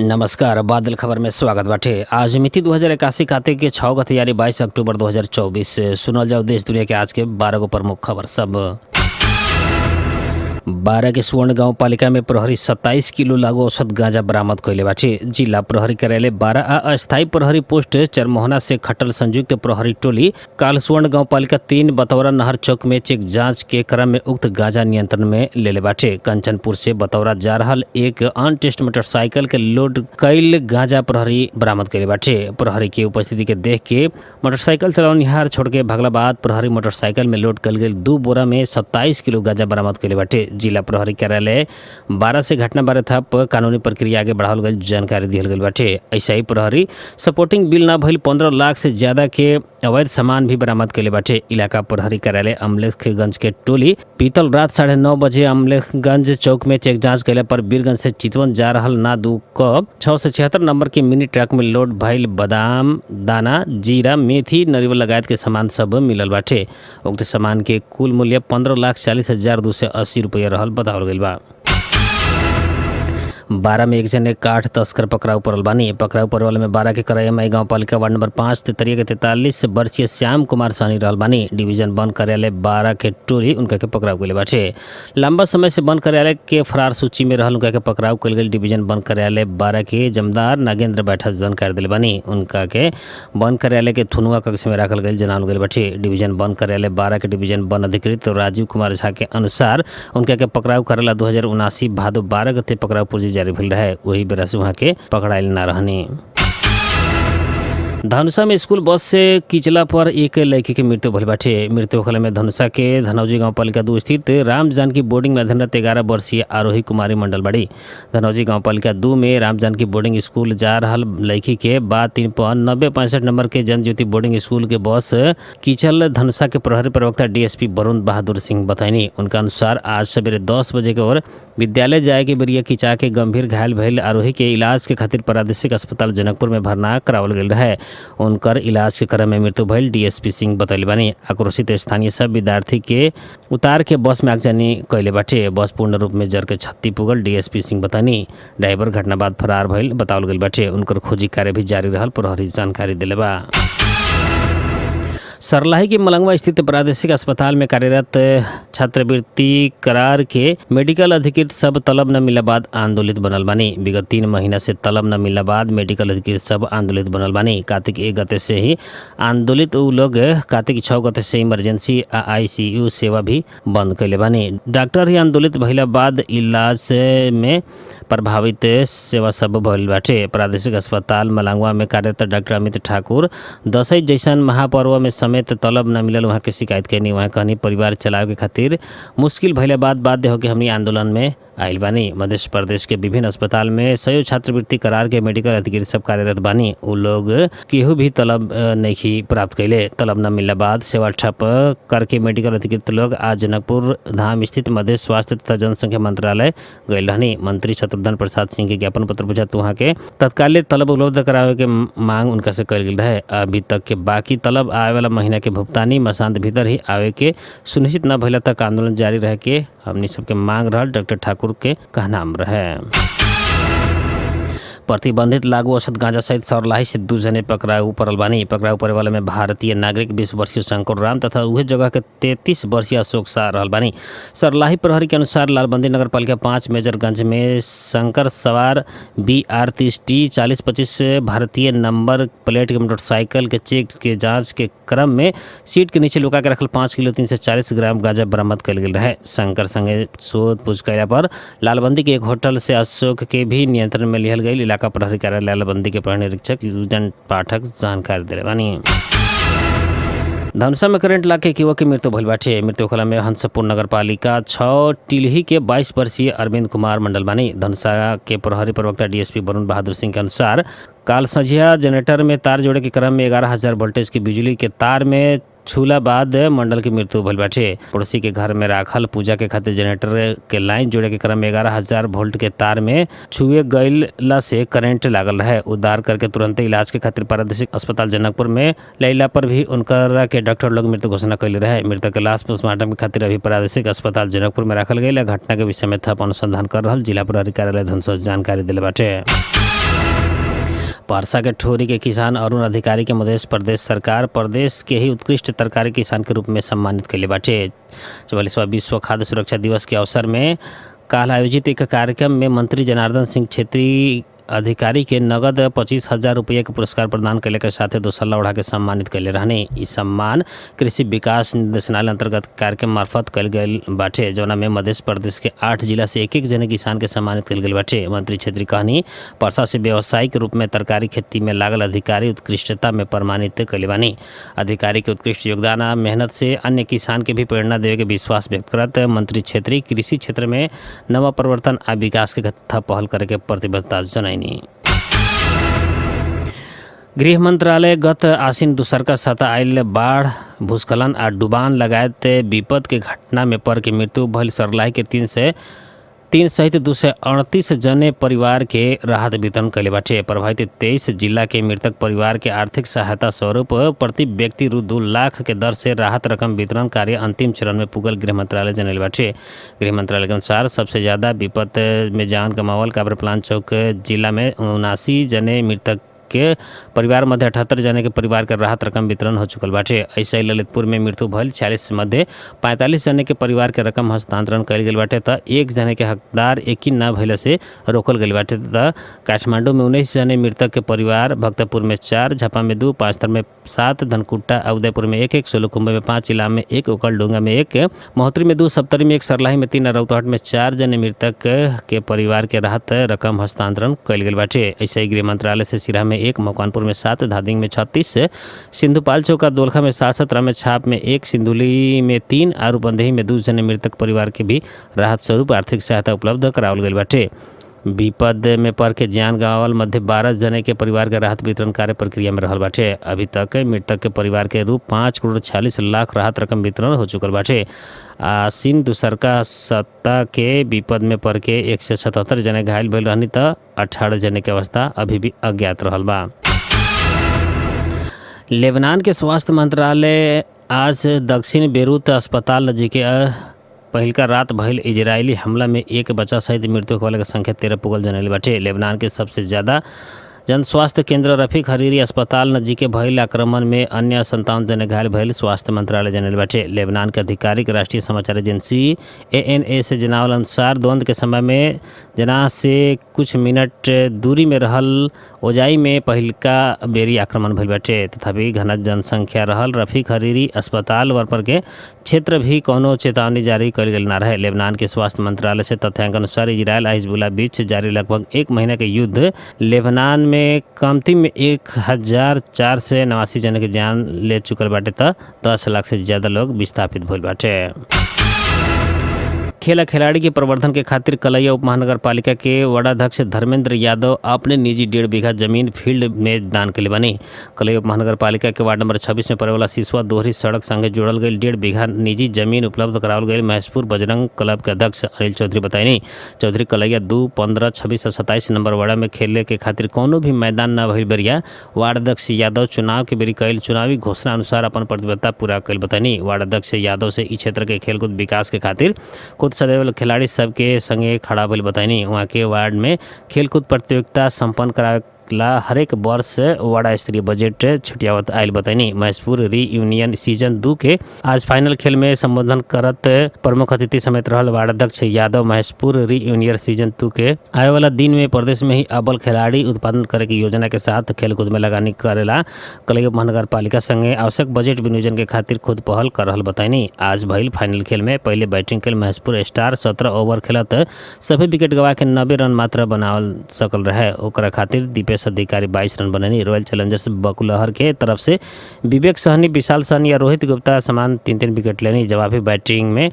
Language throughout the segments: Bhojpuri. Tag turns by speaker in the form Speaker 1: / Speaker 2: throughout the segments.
Speaker 1: नमस्कार, बादल खबर में स्वागत बाटे। आज मिति 2081 कार्तिक के 6 गते यानी 22 अक्टूबर 2024। सुनल जाओ देश दुनिया के आज के 12 गो प्रमुख खबर सब। 12 के सुवर्ण गाउँ पालिका में प्रहरी 27 किलो लागू औषध गांजा बरामद कैले बाटे। जिला प्रहरी कार्यालय 12 आ अस्थायी प्रहरी पोस्ट चरमोहना से खटल संयुक्त प्रहरी टोली काल सुवर्ण गाउँ पालिका 3 बतौरा नहर चौक में चेक जांच के क्रम में उक्त गांजा नियंत्रण में लेले बाटे। कंचनपुर से बतौरा जा रहल एक अनटेस्ट मोटरसाइकिल के लोड कैल गांजा प्रहरी बरामद कैले बाटे। प्रहरी के उपस्थिति के देख के मोटरसाइकिल चलावनिहार छोड़ के भगला बाद प्रहरी मोटरसाइकिल में लोड कल गेल 2 बोरा में 27 किलो गांजा बरामद कैले बाटे। जिला प्रहरी कार्यालय 12 से घटना बारे थप कानूनी प्रक्रिया आगे बढ़ावल गई जानकारी दिहल गई बाटे। ऐसे ही प्रहरी सपोर्टिंग बिल ना भइल 15 लाख से ज्यादा के अवैध सामान भी बरामद कैले बाटे। इलाका प्रहरी कार्यालय अमलेखगंज के टोली बीतल रात 9:30 बजे अमलेखगंज चौक में चेक जांच कैला पर बीरगंज से चितवन जा रहल ना 2 क 676 नंबर के मिनी ट्रक में लोड भइल बादाम, दाना, जीरा, मेथी, नरिवल लगायत के सामान सब मिलल बाटे। उक्त सामान के कुल मूल्य 15,40,280 रुपया रहल बतावल गइल बा। 12 में एक जने काठ तस्कर पकड़ाउ पड़ल बानी। पकड़ाउ पड़ल में 12 के करैयामाई गांव पालिका वार्ड नंबर 5 तेतरिया के 43 वर्षीय श्याम कुमार सहनी रहल बानी। डिवीजन वन कार्यालय 12 के टोली उनका के पकड़ाउ कैले बाटे। लंबा समय से वन कार्यालय के फरार सूची में रहल उनका के पकड़ाउ कयल गेल डिवीजन वन कार्यालय 12 के जमदार नागेंद्र बैठा जानकारी दिले बानी। उनका के वन कार्यालय के थुनुआ कक्ष में राखल गई जनावल गई बाटे। डिवीजन वन कार्यालय 12 के डिवीजन वन अधिकृत राजीव कुमार झा के अनुसार उनका के पकड़ाउ करेला 2079 भादो 12 गते पकड़ाउ पुर्जी जारी भेल रहे। वही बेरा से वहाँ के पकड़ाइल ना रहनी। धनुषा में स्कूल बस से किचला पर एक लड़की के मृत्यु भइल बाटे। मृत्यु होखला में धनुषा के धनौजी गांव पालिका 2 स्थित राम जानकी बोर्डिंग में अध्ययनरत 11 वर्षीय आरोही कुमारी मंडल बाड़ी। धनौजी गांव पालिका 2 में राम जानकी बोर्डिंग स्कूल जा रहल लड़की के बाद 3 90 65 नंबर के जनज्योति बोर्डिंग स्कूल के बस किचल धनुषा के प्रहरी प्रवक्ता डीएसपी वरुण बहादुर सिंह बतैनी। उनका अनुसार आज सवेरे 10 बजे के ओर विद्यालय जाए के बेरिया खिंचा के गंभीर घायल भइल आरोही के इलाज के खातिर प्रादेशिक अस्पताल जनकपुर में भर्ना करावल गेल रहे। उनकर इलाज के क्रम में मृत्यु भइल डीएसपी सिंह बतैले बानी। आक्रोशित स्थानीय सब विद्यार्थी के उतार के बस में आगजनी कैले बाटे। बस पूर्ण रूप में जर के क्षति पुगल डीएसपी सिंह बतानी। ड्राइवर घटना बाद फरार भइल बतावल गेल बाटे। उनकर खोजी कार्य भी जारी रहल प्रहरी जानकारी दिले बा। सरलाही के मलंगवा स्थित प्रादेशिक अस्पताल में कार्यरत छात्रवृत्ति करार के मेडिकल अधिकृत सब तलब न मिला बाद आंदोलित बनल बानी। विगत 3 महीना से तलब न मिला बाद मेडिकल अधिकृत सब आंदोलित बनल बानी। कार्तिक 1 गते से ही आंदोलित उ लोग कार्तिक 6 गते से इमरजेंसी आ आईसीयू सेवा भी बंद कैले बानी। डॉक्टर ही आंदोलित भइला बाद इलाज में प्रभावित सेवा सब भइल बाटे। प्रादेशिक अस्पताल मलंगवा में कार्यरत डॉक्टर अमित ठाकुर दसैँ जैसन महापर्व में समेत तलब न मिलल वहाँ के शिकायत कैनी। वहाँ कहनी परिवार चलावे के खातिर मुश्किल भइला बाद बाध्य होकर हमनी आंदोलन में आइल बानी। मध्य प्रदेश के विभिन्न अस्पताल में सयो छात्रवृत्ति करार के मेडिकल अधिकारी सब कार्यरत बानी। उ लोग केहू भी तलब नहीं प्राप्त कैले। तलब न मिलला बाद सेवा ठप करके मेडिकल अधिकृत लोग आज जनकपुर धाम स्थित मध्य स्वास्थ्य तथा जनसंख्या मंत्रालय गइल रहनी। मंत्री शत्रुघ्न प्रसाद सिंह के ज्ञापन पत्र बुझात वहाँ के तत्काल तलब उपलब्ध करावे के मांग उनका से कल गेल रहे। अभी तक के बाकी तलब आवे वाला महीना के भुगतानी मसांत भीतर ही आवे के सुनिश्चित न भइला तक आंदोलन जारी रहे के हमनी सबके मांग रहल डॉक्टर ठाकुर के कहनाम रहे। प्रतिबंधित लागू औषध गांजा सहित सर्लाही से 2 जने पकड़ाउ पड़ल बानी। पकड़ाउ पड़े वाला में भारतीय नागरिक 20 वर्षीय शंकर राम तथा उहे जगह के 33 वर्षीय अशोक शाह रहल बानी। सर्लाही प्रहरी के अनुसार लालबंदी नगर पालिका 5 मेजरगंज में शंकर सवार BR 30 T 4025 भारतीय नंबर प्लेट के मोटरसाइकिल के चेक के जांच के क्रम में सीट के नीचे लुका के रखल 5 किलो 340 ग्राम गांजा बरामद कयल गेल रहे। शंकर संगे शोध पूछ कयला पर लालबंदी के एक होटल से अशोक के भी नियंत्रण में लिहल गई। इलाका प्रहरी कार्यालय लालबंदी के प्रहरी निरीक्षक सुजन पाठक जानकारी दिले बानी। धनुषा में करंट लाग के एक युवक के मृत्यु भइल बाटे। मृत्यु होखला में हंसपुर नगरपालिका 6 टिलही के 22 वर्षीय अरविंद कुमार मंडल बानी। धनुषा के प्रहरी प्रवक्ता डीएसपी वरुण बहादुर सिंह के अनुसार काल संझिया जनरेटर में तार जोड़े के क्रम में 11,000 वोल्टेज की बिजली के तार में छूला बाद मंडल की मृत्यु भइल बाटे। पड़ोसी के घर में राखल पूजा के खातिर जनरेटर के लाइन जोड़े के क्रम में 11,000 वोल्ट के तार में छुए गईला से करंट लागल रहे। उद्धार करके तुरंत इलाज के खातिर प्रादेशिक अस्पताल जनकपुर में लैला पर भी उनकर के डॉक्टर लोग मृत्यु घोषणा कैले रहे। मृतक के लाश पोस्टमार्टम के खातिर अभी प्रादेशिक अस्पताल जनकपुर में राखल गई। घटना के विषय में थप अनुसंधान कर रहल जिला प्रहरी कार्यालय धनुषा जानकारी दिले बाटे। परसा के ठोरी के किसान अरुण अधिकारी के मध्य प्रदेश सरकार प्रदेश के ही उत्कृष्ट तरकारी किसान के रूप में सम्मानित कैले बाटे। 44वां विश्व खाद्य सुरक्षा दिवस के अवसर में काल आयोजित एक कार्यक्रम में मंत्री जनार्दन सिंह छेत्री अधिकारी के नगद 25,000 रुपये के पुरस्कार प्रदान कैले के साथे दोसल्ला ओढ़ा के सम्मानित कैले रहने। ई सम्मान कृषि विकास निदेशनालय अंतर्गत कार्यक्रम मार्फत कैल गेल बाटे, जौना में मध्य प्रदेश के 8 जिला से एक एक जने किसान के सम्मानित कैल गेल बाटे। मंत्री छेत्री कहनी परसा से व्यावसायिक रूप में तरकारी खेती में लागल अधिकारी उत्कृष्टता में प्रमाणित कैले बानी। अधिकारी के उत्कृष्ट योगदान आ मेहनत से अन्य किसान के भी प्रेरणा देवे के विश्वास व्यक्त करत मंत्री छेत्री कृषि क्षेत्र में नवा परिवर्तन आ विकास के तथा पहल करे के प्रतिबद्धता जनैनी। गृह मंत्रालय गत आसिन दूसरका साता आयल बाढ़, भूस्खलन आ डुबान लगायत विपद के घटना में पर के मृत्यु भइल सर्लाही के 303 सहित 238 जने परिवार के राहत वितरण कैले बाटे। प्रभावित 23 जिला के मृतक परिवार के आर्थिक सहायता स्वरूप प्रति व्यक्ति रु 2 लाख के दर से राहत रकम वितरण कार्य अंतिम चरण में पुगल गृह मंत्रालय जनैले बाटे। गृह मंत्रालय के अनुसार सबसे ज़्यादा विपद में जान गंवावल काभ्रेपलाञ्चोक जिला में 79 जने मृतक के परिवार मध्य 78 जने के परिवार के राहत रकम वितरण हो चुकल बाटे। ऐसे ही ललितपुर में मृत्यु भइल 46 मध्य 45 जने के परिवार के रकम हस्तांतरण कयल गेल बाटे त 1 जने के हकदार यकीन न भइला से रोकल गेल बाटे। त काठमांडू में 19 जने मृतक के परिवार, भक्तपुर में 4, झापा में 2, पाँचथर में 7, धनकुट्टा आ उदयपुर में 1 1, सोलुखुम्बु में 5, इलाम में 1, ओखलढुंगा में 1, महोत्तरी में 2, सप्तरी में 1, सर्लाही में 3 और रौतहट में 4 जने मृतक के परिवार के राहत रकम हस्तांतरण कयल गेल बाटे। ऐसे ही गृह मंत्रालय से सिराहा में 1, मकवानपुर में 7, धादिंग में 36, सिंधुपाल चौका दोलखा में 7, 17 में छाप में 1, सिंधुली में 3 और रूपंदेही में 2 जने मृतक परिवार के भी राहत स्वरूप आर्थिक सहायता उपलब्ध करावल गेल बाटे। विपद में पर के जान गंवावल मध्य 12 जने के परिवार के राहत वितरण कार्य प्रक्रिया में रहल बाटे। अभी तक मृतक के परिवार के रूप 5 करोड़ 46 लाख राहत रकम वितरण हो चुकल बाटे। आसिन दूसरका सत्ता के विपद में पर के 177 जने घायल भइल रहनी त 18 जने के अवस्था अभी भी अज्ञात रहल बा। लेबनान के स्वास्थ्य मंत्रालय आज दक्षिण बेरूत अस्पताल नजीक पहिलका रात भइल इजरायली हमला में एक बच्चा सहित मृत्यु होने के संख्या 13 पुगल जनैले बाटे। लेबनान के सबसे ज़्यादा जन स्वास्थ्य केंद्र रफीक हरीरी अस्पताल नजीके भइल आक्रमण में अन्य 57 जने घायल भइल स्वास्थ्य मंत्रालय जनैले बाटे। लेबनान के आधिकारिक राष्ट्रीय समाचार एजेंसी एएनए से जनावल अनुसार द्वंद्व के समय में जना से कुछ मिनट दूरी में रहल ओजाई में पहिलका बेरी आक्रमण भइल बाटे। तथापि घना जनसंख्या रहल रफीक हरीरी अस्पताल पर के क्षेत्र भी कोनो चेतावनी जारी कयल गेल ना रहे। लेबनान के स्वास्थ्य मंत्रालय से तथ्यांक अनुसार इजरायल आ हिजबुल्लाह बीच जारी लगभग 1 महीना के युद्ध लेबनान में कमती में 1489 जने के जान ले चुकल बाटे त 10 लाख से ज़्यादा लोग विस्थापित भइल बाटे। खेल खिलाड़ी के प्रवर्धन के खातिर कलैया उप महानगर पालिका के वार्डाध्यक्ष धर्मेंद्र यादव अपने निजी 1.5 बीघा जमीन फील्ड में दान के लिए बनी। कलैया उप महानगर पालिका के वार्ड नंबर 26 में पड़े वाला सिसवा दोहरी सड़क संगे जोड़ल गई 1.5 बीघा निजी जमीन उपलब्ध करावल गई महेशपुर बजरंग क्लब के अध्यक्ष अनिल चौधरी बताइनी। चौधरी कलैया 2, 15, 26 और 27 नंबर वार्ड में खेले के खातिर कोनो भी मैदान न भइल बेरिया वार्ड अध्यक्ष यादव चुनाव के बेरी कयल चुनावी घोषणा अनुसार अपन प्रतिबद्धता पूरा कयल बताइनी। वार्ड अध्यक्ष यादव से ई क्षेत्र के खेलकूद विकास के खातिर खुद सदैव खिलाड़ी सबके संगे खड़ा भइल बताइनी। वहाँ के वार्ड में खेलकूद प्रतियोगिता संपन्न करावे ला हरेक वर्ष वार्ड स्तरीय बजट छुटियावत आयल बताइनी। महेशपुर रीयूनियन सीजन 2 के आज फाइनल खेल में संबोधन करत प्रमुख अतिथि समेत रहल वार्ड अध्यक्ष यादव महेशपुर रीयूनियन सीजन 2 के आए वाला दिन में प्रदेश में ही अव्वल खिलाड़ी उत्पादन करे के योजना के साथ खेलकूद में लगानी करेला कलैया महानगर पालिका संगे आवश्यक बजट विनियोजन के खातिर खुद पहल कर रहल बताइनी। आज भइल फाइनल खेल में पहले बैटिंग खेल महेशपुर स्टार 17 ओवर खेलत सभी विकेट गवा के 90 रन मात्र बनावल सकल रहे। ओकरा खातिर दीपेश अधिकारी 22 रन बननी। रॉयल चैलेंजर्स बकुलहर के तरफ से विवेक सहनी, विशाल सहनी या रोहित गुप्ता समान 3-3 विकेट लेनी। जवाबी बैटिंग में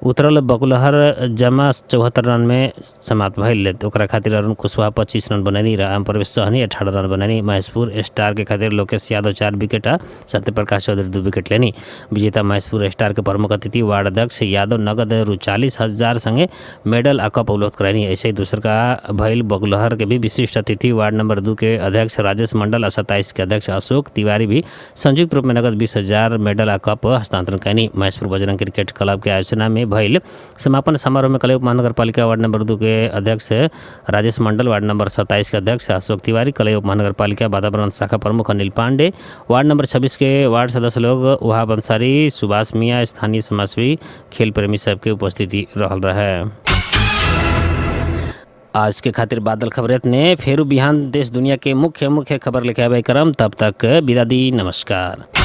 Speaker 1: उतरल बकुलहर जमा 74 रन में समाप्त भइल। ओकरा खातिर अरुण कुशवाहा 25 रन बनैनी, राम प्रवेश सहनी 18 रन बनैनी। महेशपुर स्टार के खातिर लोकेश यादव 4 विकेट आ सत्य प्रकाश चौधरी 2 विकेट लेनी। विजेता महेशपुर स्टार के प्रमुख अतिथि वार्ड अध्यक्ष यादव नगद रु 40,000 संगे मेडल आ कप उपलब्ध करानी। ऐसे ही दूसर का भइल बकुलहर के भी विशिष्ट अतिथि वार्ड नंबर 2 के अध्यक्ष राजेश मंडल आ 27 के अध्यक्ष अशोक तिवारी भी संयुक्त रूप में नगद 20,000 मेडल आ कप हस्तांतरण कैनी। महेशपुर बजरंग क्रिकेट क्लब के आयोजना में भइल। समापन समारोह में कलई उपमहानगरपालिका वार्ड नंबर 2 के अध्यक्ष राजेश मंडल, वार्ड नंबर 27 के अध्यक्ष अशोक तिवारी, कलई उपमहानगरपालिका वातावरण शाखा प्रमुख अनिल पांडे, वार्ड नंबर 26 के वार्ड सदस्य लोग वहाब अंसारी, सुभाष मियाँ, स्थानीय समाजसेवी, खेल प्रेमी सबके उपस्थिति रहल रहे। आज के खातिर बादल खबर ने फेरू बिहान देश दुनिया के मुख्य मुख्य खबर लेके आवे करम। तब तक विदा दी, नमस्कार।